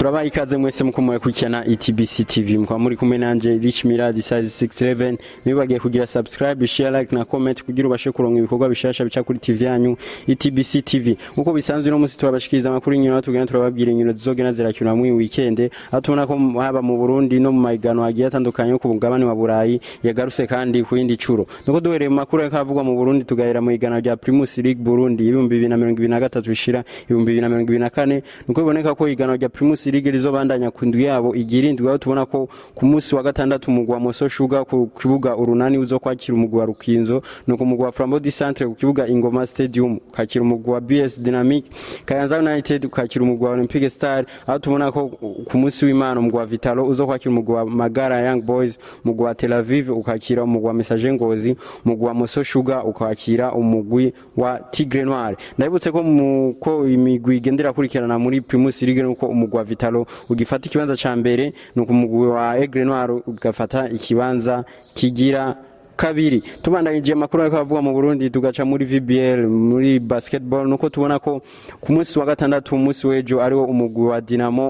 Turabaha ikaze mwese mukomoye kurikirana ETBC TV, mukaba muri kumwe nanje Rich Miradi size 611. Ntibagiye kugira subscribe, share, like na comment kugira ubashe kuronka ibikorwa bishasha bica kuri TV yanyu ETBC TV. Nkuko bisanzwe, no musi turabashikiriza amakuru y'inkino, tugenda turababwira inkino zizogenda zirakinwa muri weekend, aho tubona ko haba mu Burundi no mu mahiganwa agiye atandukanye yo ku mugabane wa Burayi yagarutse kandi ku yindi curo. Nuko duhereye mu makuru ariko avugwa mu Burundi, tugahera mu higanwa rya Primus League Burundi 2023 bishira 2024. Nuko biboneka ko higanwa rya Primus League rizobandanya ku ndwi yabo igira indwi, aho tubona ko ku munsi wa gatandatu umugwi wa Moso Sugar ku kibuga Urunani uzo kwakira umugwi wa Rukinzo. Nuko umugwi wa Flambeau du Centre ku kibuga Ingoma Stadium ukakira umugwi wa BS Dynamic, Kayanza United ukakira umugwi wa Olympic Star, aho tubona ko ku munsi w'Imana umugwi wa Vitalo uzo kwakira umugwi wa Magara Young Boys, umugwi wa Tel Aviv ukakira umugwi wa Messager Ngozi, umugwi wa Moso Sugar ukakira umugwi wa Tigre Noir. Ndabibutse ko mu ko imigwi igendera kurikirana muri Primus League, nuko umugwi wa Vitalo ugifata ikibanza ca mbere, nuko umugwi wa Aigle Noir ugafata ikibanza kigira kabiri. Tubandanyije amakuru ariko avuga mu Burundi, tugaca muri VBL, muri basketball. Nuko tubona ko ku munsi wa gatandatu, umunsi w'ejo, ariwo umugwi wa Dinamo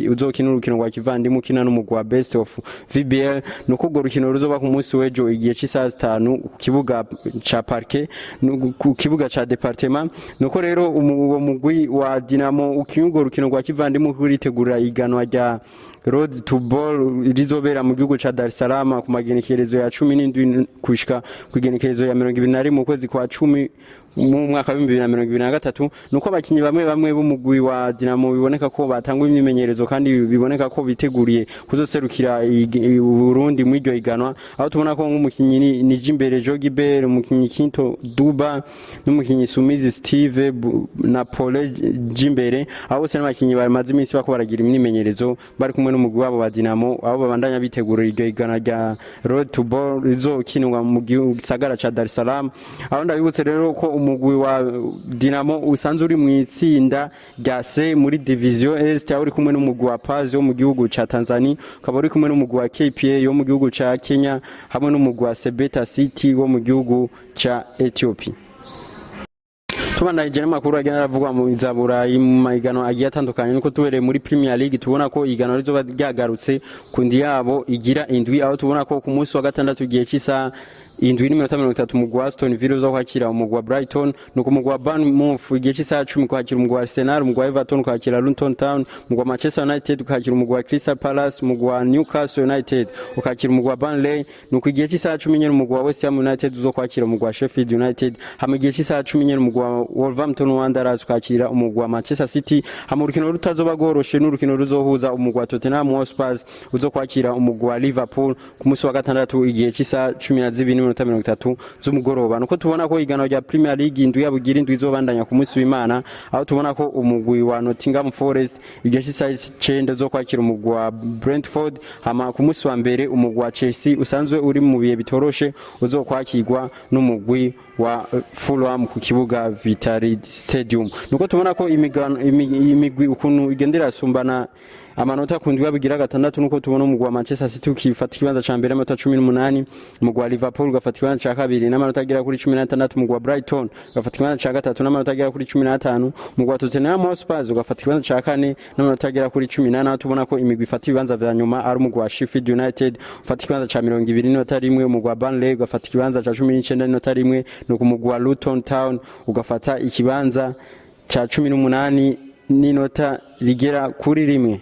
uzokina urukino rwa kivandimwe ukina n'umugwi wa Best of VBL. Nuko urwo rukino ruzoba ku munsi w'ejo igihe cy'isaha 5 ku kibuga ca Parquet, ku kibuga ca département. Nuko rero uwo mugwi wa Dinamo ukina urwo rukino rwa kivandimwe kuritegura iganwa rya Road to Ball rizobera mu gihugu ca Dar es Salaam ku magenekerezo ya 17 gushika ku igenekerezo ya 21 mu kwezi kwa 10 mu mwaka wa 2023. Nuko abakinyi bamwe bamwe b'umugwi wa Dinamo biboneka ko batanga imyimenyerezo kandi biboneka ko biteguriye kuzoserukira Burundi mu iryo higanwa, aho tubona ko nk'umukinyi Nijimbere Jogibert, umukinyi Kinto Duba n'umukinyi Sumizi Steve na Paul Jimbere, aho bose n'abakinyi bamaze iminsi bako baragira imyimenyerezo bari kumwe n'umugwi wabo wa Dinamo, aho babandanya bitegura iryo higanwa rya Road to Ball rizokinwa mu gisagara ca Dar es Salaam. Aho ndabibutse rero ko umugwi wa Dinamo usanzwe uri mu itsinda rya C muri Division Est, aho uri kumwe n'umugwi wa Paz wo mu gihugu ca Tanzania, ukaba uri kumwe n'umugwi wa KPA wo mu gihugu ca Kenya hamwe n'umugwi wa Sebeta City wo mu gihugu ca Ethiopia. Tubandanyije n'amakuru agenda aravugwa mu za Burayi mu mahiganwa agiye atandukanye, nuko tubereye muri Premier League, tubona ko ihiganwa rizoba ryagarutse ku ndwi yabo igira indwi, aho tubona ko ku munsi wa gatandatu igihe cy'isaha 7:30 umugwi wa Aston Villa uza kwakira umugwi wa Brighton. Nuko umugwi wa Bournemouth igihe cy'isaha 10 kwakira umugwi wa Arsenal, umugwi wa Everton kwakira Luton Town, umugwi wa Manchester United ukakira umugwi wa Crystal Palace, umugwi wa Newcastle United ukakira umugwi wa Burnley. Nuko igihe cy'isaha 10 nyene umugwi wa West Ham United uzo kwakira umugwi wa Sheffield United, hamwe igihe cy'isaha 10 nyene umugwi wa Wolverhampton Wanderers ukakira umugwi wa Manchester City. Hamwe urukino rutazoba rworoshe n'urukino ruzohuza umugwi wa Tottenham Hotspur uzo kwakira umugwi wa Liverpool ku munsi wa gatandatu igihe cy'isaha 12:30 z'umugoroba. Nuko tubona ko iganwa rya Premier League indwi yabo igira indwi izobandanya ku munsi w'Imana, aho tubona ko umugwi wa Nottingham Forest igihe cy'isaha 9 zo kwakira umugwi wa Brentford. Hama ku munsi wa mbere umugwi wa Chelsea usanzwe uri mu bihe bitoroshe uzokwakirwa n'umugwi wa Fulham ku kibuga Vitality Stadium. Nuko tubona ko imigwi ukuntu igendera asumbana amanota ku ndwi babigira gatandatu. Nuko tubona umugwi wa Manchester City ukifata ikibanza ca mbere n'amanota 18, umugwi wa Liverpool ugafata ikibanza ca kabiri n'amanota agera kuri 16, umugwi wa Brighton ugafata ikibanza ca gatatu n'amanota agera kuri 15, umugwi wa Tottenham Hotspur ugafata ikibanza ca kane n'amanota agera kuri 18. Aho tubona ko imigwi ifata ibibanza vya nyuma ari umugwi wa Sheffield United ufata ikibanza ca 21, umugwi wa Burnley ugafata ikibanza ca 19 n'inota 1, nuko umugwi wa Luton Town ugafata ikibanza ca 18 n'inota rigera kuri 1.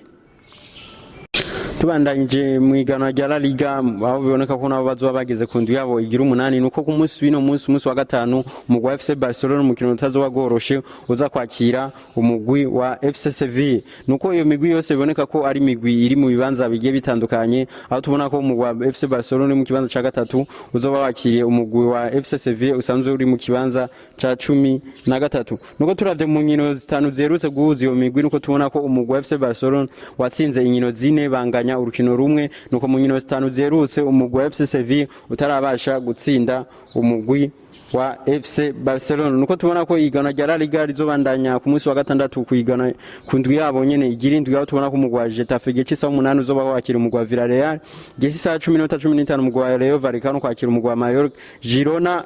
Tubandanyije mu iganwa rya La Liga, aho biboneka ko nabo bazoba bageze ku ndwi yabo igira umunani. Nuko ku munsi w'ino munsi, umunsi wa gatanu, umugwi wa FC Barcelona, umukino utazoba woroshe, uza kwakira umugwi wa FC Sevilla. Nuko iyo migwi yose biboneka ko ari imigwi iri mu bibanza bigiye bitandukanye, aho tubona ko umugwi wa FC Barcelona uri mu kibanza ca gatatu uzoba wakiriye umugwi wa FC Sevilla usanzwe uri mu kibanza ca 13. Nuko turavye mu nkino zitanu ziherutse guhuza iyo migwi, nuko tubona ko umugwi wa FC Barcelona watsinze inkino zine, banganya urukino rumwe. Nuko mu nkino zitanu ziherutse umugwi wa FC Sevilla utarabasha gutsinda umugwi wa FC Barcelona. Nuko tubona ko igana rya La Liga rizobandanya ku munsi wa gatandatu ku igana ku ndwi yabo nyene igira indwi, aho tubona ko umugwi wa Getafe igihe cy'isaha 8 uzoba wakira umugwi wa Villarreal, igihe cy'isaha 10:15 umugwi wa Rayo Vallecano kwakira umugwi wa Mallorca, Girona.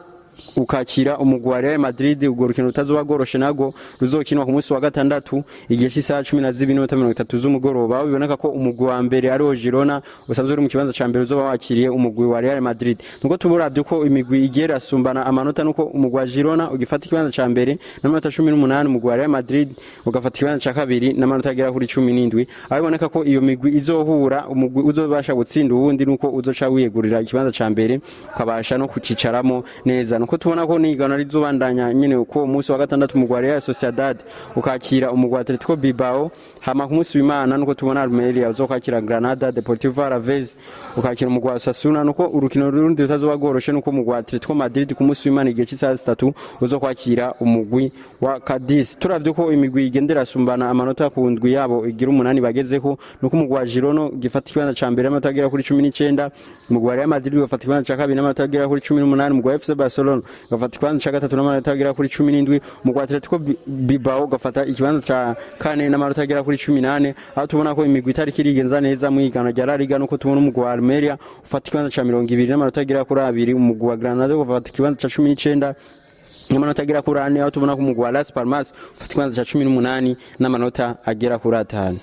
ukakira umugwi wa Real Madrid. Urwo rukino rutazoba rworoshe nago ruzokinwa ku munsi wa gatandatu igihe cy'isaha 12:30 z'umugoroba, aho biboneka ko umugwi wa mbere ariwo Girona usanzwe uri mu kibanza ca mbere uzoba wakiriye umugwi wa Real Madrid. Nuko tumuravye ko imigwi igiye irasumbana amanota, nuko umugwi wa Girona ugifata ikibanza ca mbere n'amanota 18, umugwi wa Real Madrid ugafata ikibanza ca kabiri n'amanota agera kuri 17, aho biboneka ko iyo migwi izohura, umugwi uzobasha gutsinda uwundi nuko uzoca wiyegurira ikibanza ca mbere, ukabasha no kucicaramo neza. Nuko tubona ko nigana rizobandanya nyene uko umunsi wa gatandatu umugwi wa Real Sociedad ukakira umugwi wa Atletico Bilbao. Hama ku munsi w'Imana nuko tubona Almeria uzokwakira Granada, Deportivo Alaves ukakira umugwi wa Osasuna. Nuko urukino rundi rutazoba rworoshe nuko umugwi wa Atletico Madrid ku munsi w'Imana igihe cy'isaha 3 uzokwakira umugwi wa Cadiz. Turavye ko imigwi igenda irasumbana amanota ku ndwi yabo igira umunani bagezeho, nuko umugwi wa Girona gifata ikibanza ca mbere amanota agera kuri 19, umugwi wa Real Madrid ugafata ikibanza ca kabiri n'amanota agera kuri 18, umugwi wa FC Barcelona ugafata ikibanza ca gatatu n'amanota agera kuri 17, umugwi wa Atletico Bilbao ugafata ikibanza ca kane n'amanota agera kuri 18. Aho tubona ko imigwi itariko irigenza neza mu ihiganwa rya La Liga, nuko tubona umugwi wa Almeria ufata ikibanza ca 20 n'amanota agera kuri 2, umugwi wa Granada ugafata ikibanza ca 19 n'amanota agera kuri 4, aho tubona ko umugwi wa Las Palmas ufata ikibanza ca 18 n'amanota agera kuri 5.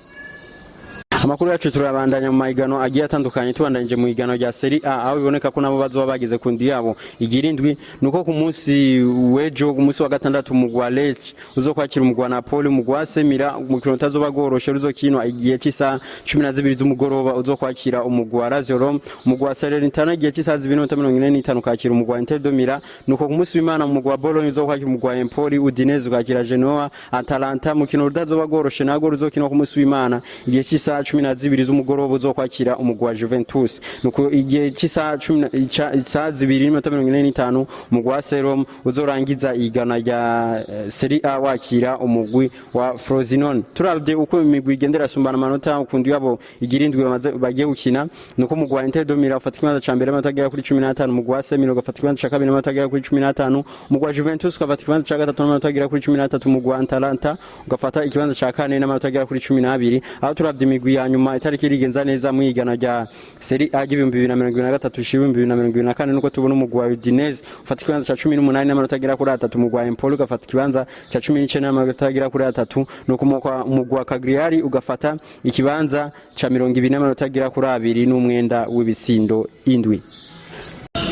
Amakuru yacu turabandanya mu mahiganwa agiye atandukanye. Tubandanyije mu higanwa rya Serie A, aho biboneka ko nabo bazoba bageze ku ndwi yabo igira indwi, nuko ku munsi w'ejo, ku munsi wa gatandatu, umugwi wa Lecce uzokwakira umugwi wa Napoli. Umugwi wa AC Milan, umukino utazoba rworoshe ruzokinwa igihe cy'isaha 12 z'umugoroba, uzokwakira umugwi wa Lazio Rome. Umugwi wa Salernitana igihe cy'isaha 2:45 ukakira umugwi wa Inter de Milan. Nuko ku munsi w'Imana umugwi wa Bologna uzokwakira umugwi wa Empoli, Udinese ukakira Genoa. Atalanta, mukino utazoba rworoshe nago ruzokinwa ku munsi w'Imana igihe cy'isaha 12 z'umugoroba, uzokwakira umugwi wa Juventus. Nuko igihe cy'isaha isaha 2:45 umugwi wa AS Roma uzorangiza igana rya Serie A wakira umugwi wa Frosinone. Turavye uko imigwi igenda irasumbana amanota ku ndwi yabo igira indwi bamaze bagiye gukina, nuko umugwi wa Inter de Milan ufata ikibanza ca mbere amanota agera kuri 15, umugwi wa AC Milan ugafata ikibanza ca kabiri n'amanota agera kuri 15, umugwi wa Juventus ugafata ikibanza ca gatatu n'amanota agera kuri 13, umugwi wa Atalanta ugafata ikibanza ca kane n'amanota agera kuri 12. Aho turavye imigwi ya nyuma itariki irigenza neza mu igana rya Serie A 2023 ishira 2024, nuko tubona umugwi wa Udinese ufata ikibanza ca 18 n'amanota agera kuri 3, umugwi wa Empoli ugafata ikibanza ca 19 n'amanota agera kuri 3, nuko umugwi wa Cagliari ugafata ikibanza ca 20 n'amanota agera kuri 2 n'umwenda w'ibitsindo 7.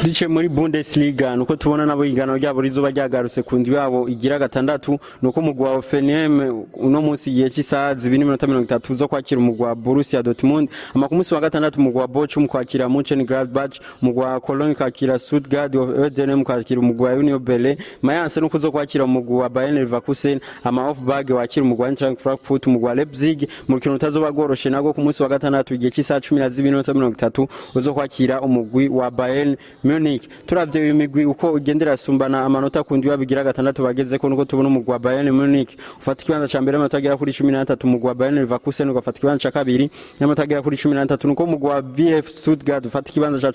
Duce muri Bundesliga, nuko tubona nabo igano ryabo rizoba ryagarutse ku ndwi yabo igira gatandatu, nuko umugwi wa Hoffenheim uno munsi igihe cy'isaha 2:30 zo kwakira umugwi wa Borussia Dortmund. Ama ku munsi wa gatandatu umugwi wa Bochum kwakira Mönchengladbach, umugwi wa Cologne kwakira Stuttgart, Hoffenheim kwakira umugwi wa Union Berlin, Mayence nuko zo kwakira umugwi wa Bayer Leverkusen, ama Wolfsburg wakira umugwi wa Eintracht Frankfurt, umugwi wa Leipzig mu rukino rutazoba rworoshe nago ku munsi wa gatandatu igihe cy'isaha 12:30 uzo kwakira umugwi wa Bayern Munich. Turavye uyu migwi uko ugenda irasumbana amanota ku ndwi babigira gatandatu bagezeko, nuko tubona umugwi wa Bayern Munich ufata ikibanza ca mbere amanota agera kuri 13, umugwi wa Bayern Leverkusen ugafata ikibanza ca kabiri n'amanota agera kuri 13, nuko umugwi wa VfB Stuttgart ufata ikibanza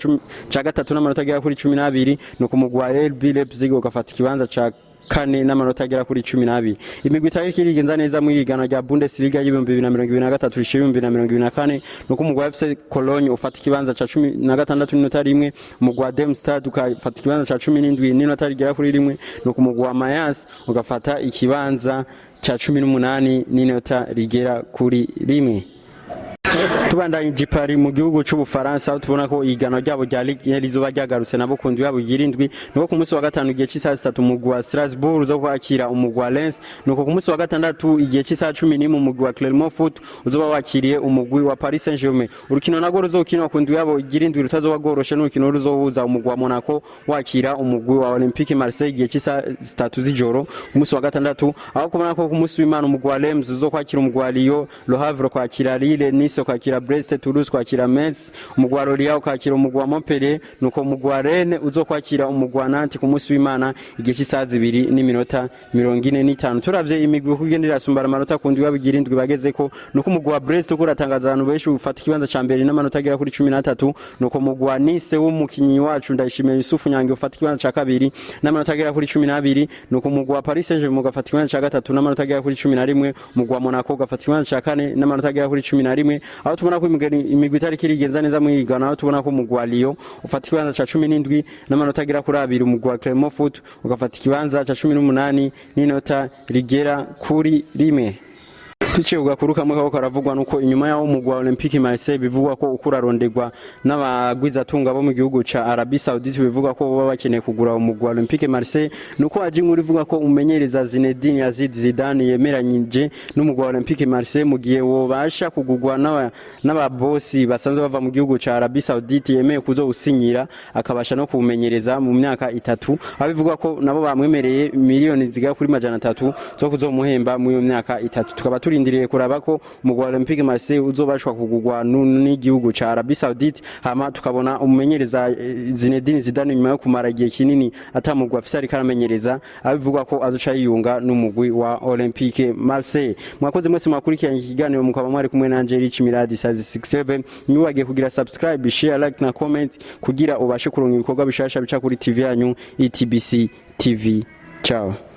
ca gatatu n'amanota agera kuri 12, nuko umugwi wa RB Leipzig ugafata ikibanza ca kane n'amanota agera kuri 12. Imigwi itari irigenza neza mu ihiganwa rya Bundesliga y'2023 rishira 2024, nuko umugwi wa FC Cologne ufata ikibanza ca 16 n'inota 1, umugwi wa Darmstadt ugafata ikibanza ca 17 n'inota rigera kuri 1, nuko umugwi wa Mayence ugafata ikibanza ca 18 n'inota rigera kuri 1. Tubandanye Paris mu gihugu c'Ubufaransa, aho tubona ko ihiganwa ryabo rya Ligue 1 rizoba ryagarutse nabo ku ndwi yabo igira indwi, nuko ku munsi wa gatanu igihe c'isaha 3 umugwi wa Strasbourg uzo kwakira umugwi wa Lens. Nuko ku munsi wa gatandatu igihe c'isaha 11 umugwi wa Clermont Foot uzoba wakiriye umugwi wa Paris Saint-Germain. Urukino narwo ruzokinwa ku ndwi yabo igira indwi rutazoba rworoshe n'urukino ruzohuza umugwi wa Monaco wakira umugwi wa Olympique Marseille igihe c'isaha 3 z'ijoro ku munsi wa gatandatu. Aho kubona ko ku munsi w'Imana umugwi wa Reims uzokwakira umugwi wa Lyon, Le Havre kwakira Lille, Nice kwakira Brest, Toulouse kwakira Metz, umugwi wa Lorient ukakira umugwi wa Montpellier, nuko umugwi wa Rennes uzokwakira umugwi wa Nantes ku munsi w'Imana igihe cy'isaha 2:45. Turavye imigwi uko igenda irasumbana amanota ku ndwi babigira indwi bagezeko, nuko umugwi wa Brest uko uratangaza abantu benshi ufata ikibanza ca mbere n'amanota agera kuri 13, nuko umugwi wa Nice w'umukinyi wacu Ndayishimiye Yusufu Nyange ufata ikibanza ca kabiri n'amanota agera kuri 12, nuko umugwi wa Paris Saint-Germain ugafata ikibanza ca gatatu n'amanota agera kuri 11, umugwi wa Monaco ugafata ikibanza ca kane n'amanota agera kuri 11. Aho tubona ko imigwi itariko irigenza neza mu higanwa, aho tubona ko umugwi wa Lyon ufata ikibanza ca 17 n'amanota agera kuri 2, umugwi wa Clermont Foot ugafata ikibanza ca 18 n'inota rigera kuri 1. Tuciye ku gakuru kamwe kako karavugwa, nuko inyuma y'aho umugwi wa Olympique Marseille bivugwa ko uko uraronderwa n'abagwizatunga bo mu gihugu ca Arabie Saoudite, bivugwa ko baba bakeneye kugura umugwi wa Olympique Marseille, nuko haje inkuru ivuga ko umenyereza Zinedine Yazid Zidane yemeranyije n'umugwi wa Olympique Marseille mu gihe wobasha kugurwa n'ababosi basanzwe bava mu gihugu ca Arabie Saoudite, yemeye kuzowusinyira akabasha no kuwumenyereza mu myaka 3, aho bivugwa ko nabo bamwemereye miliyoni zigera kuri 300 zo kuzomuhemba muri iyo myaka 3. Tukaba turindiriye kuraba ko umugwi wa Olympique Marseille uzobashwa kugurwa n'igihugu ca Arabie Saoudite, hama tukabona umumenyereza Zinedine Zidane, nyuma yo kumara igihe kinini atamugwi afise ariko aramenyereza, abivuga ko azoca yiyunga n'umugwi wa Olympique Marseille. Mwakoze mwese mwakurikiranye iki kiganiro, mukaba mwari kumwe nanje Rich Miradi size 67. Ntiwibagire kugira subscribe, share, like na comment kugira ubashe kuronka ibikorwa bishasha bica kuri TV yanyu ETBC TV. Ciao.